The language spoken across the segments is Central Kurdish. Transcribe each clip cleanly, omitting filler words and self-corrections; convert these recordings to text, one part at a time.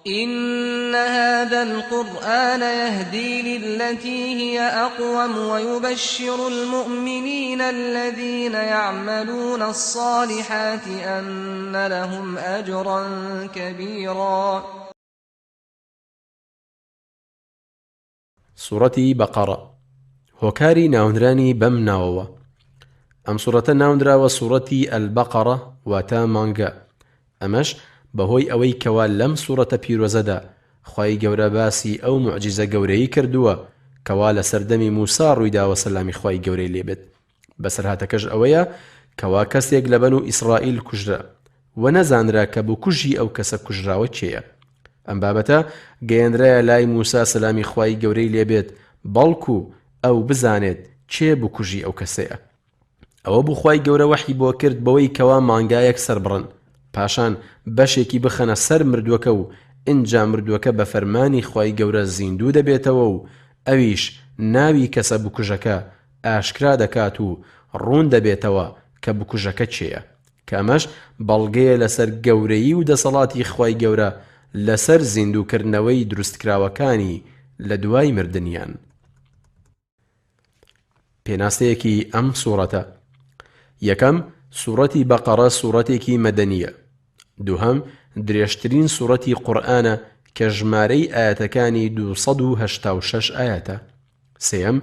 إن هذا القرآن يهدي للتي هي أقوم ويبشر المؤمنين الذين يعملون الصالحات أن لهم أجرا كبيرا. سوڕەتی بەقەڕە هۆکاری ناونرانی بەم ناوەوە ئەم سوڕەتە ناونراوە سوڕەتی البقرە واتە مانگا ئەمەش بەهۆی ئەوەی کەوا لەم سوڕەتە پیرۆزەدا خوای گەورە باسی ئەو موعجیزە گەورەی کردووە کەوا لە سەردەمی موسا ڕوویداوە سەلامی خوای گەورەی لێبێت بەسەرهاتەکەش ئەوەیە کەوا کەسێک لە بەنو ئیسرائیل کوژرا و نەزانرا کە بکوژی ئەو کەسە کوژراوە کێیە. ئەم بابەتە گەیەنرایە لای موسا سەلامی خوای گەورەی لێ بێت بەڵکو ئەو بزانێت کێ بکوژی ئەو کەسەیە. ئەوە بوو خوای گەورە وەحی بۆ کرد بەوەی کەوا مانگایەک سەربڕن پاشان بەشێکی بخەنە سەر مردووەکە و ئینجا مردووەکە بە فەرمانی خوای گەورە زیندوو دەبێتەوە و ئەویش ناوی کەسە بکوژەکە ئاشکرا دەکات و ڕوون دەبێتەوە کە بکوژەکە کێیە، کە ئەمەش بەڵگەیە لەسەر گەورەیی و دەسەڵاتی خوای گەورە لەسەر زیندووکردنەوەی دروستکراوەکانی لە دوای مردنیان. پێناسەیەکی ئەم سوڕەتە. یەکەم، سوڕەتی بەقەڕە سوڕەتێکی مەدەنییە. دووهەم، درێژترین سوڕەتی قورئانە کە ژمارەی ئایەتەکانی 286 ئایەتە. سێیەم،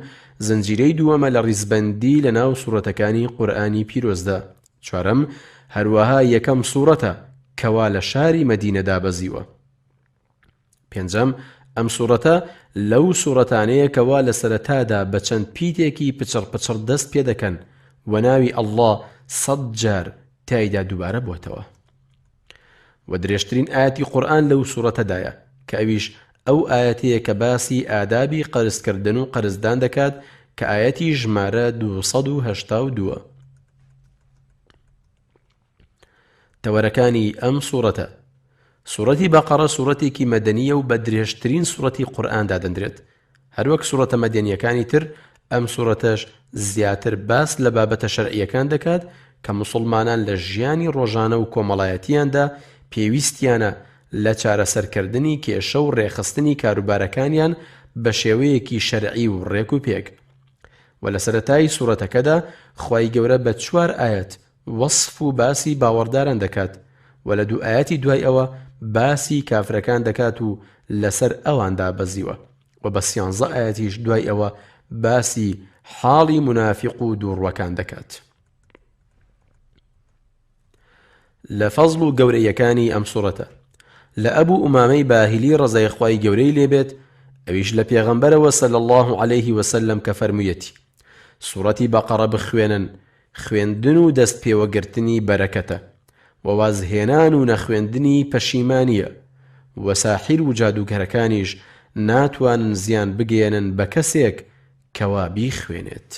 زنجیرەی دووەمە لە ڕیزبەندی لە ناو سوڕەتەکانی قورئانی پیرۆزدا. چوارەم، هەروەها یەکەم سوڕەتە کەوا لە شاری مەدینە دابەزیوە. پێنجەم، ئەم سوڕەتە لەو سوڕەتانەیە کەوا لە سەرەتادا بە چەند پیتێکی پچڕ پچڕ دەست پێ دەکەن و ناوی اللە سەد جار تیایدا دووبارە بۆتەوە. وە درێژترین ئایەتی قورئان لەو سوڕەتەدایە کە ئەویش ئەو ئایەتەیە کە باسی ئادابی قەرزکردن و قەرزدان دەکات کە ئایەتی ژمارە 282 ە. تەوەرەکانی ئەم سوڕەتە. سوڕەتی بەقەڕە سوڕەتێکی مەدەنییە و بە درێژترین سوڕەتی قورئان دادەندرێت. هەروەک سوڕەتە مەدەنییەکانی تر، ئەم سوڕەتەش زیاتر باس لە بابەتە شەرعییەکان دەکات کە موسڵمانان لە ژیانی ڕۆژانە و کۆمەڵایەتییاندا پێویستیانە لە چارەسەرکردنی کێشە و ڕێکخستنی کاروبارەکانیان بە شێوەیەکی شەرعی و ڕێک و پێک. وە لە سەرەتای سوڕەتەکەدا خوای گەورە بە چوار ئایەت وەسف و باسی باوەڕداران دەکات و لە دوو ئایەتی دوای ئەوە باسی کافرەکان دەکات و لەسەر ئەوان دابەزیوە و بە سیانزە ئایەتیش دوای ئەوە باسی حاڵی مونافیق و دووڕوەکان دەکات. لە فەزڵ و گەورەیەکانی ئەم سوڕەتە لە ئەبوو ئومامەی باهیلی ڕەزای خوای گەورەی لێبێت ئەویش لە پێغەمبەرەوە صلی الله علیه وسلم کە فەرموویەتی سوڕەتی بەقەڕە بخوێنن خوێندن و دەست پێوەگرتنی بەرەکەتە، وە وازهێنان و نەخوێندنی پەشیمانیە، وە ساحیر و جادوگەرەکانیش ناتوانن زیان بگەیەنن بە کەسێک کەوا بیخوێنێت.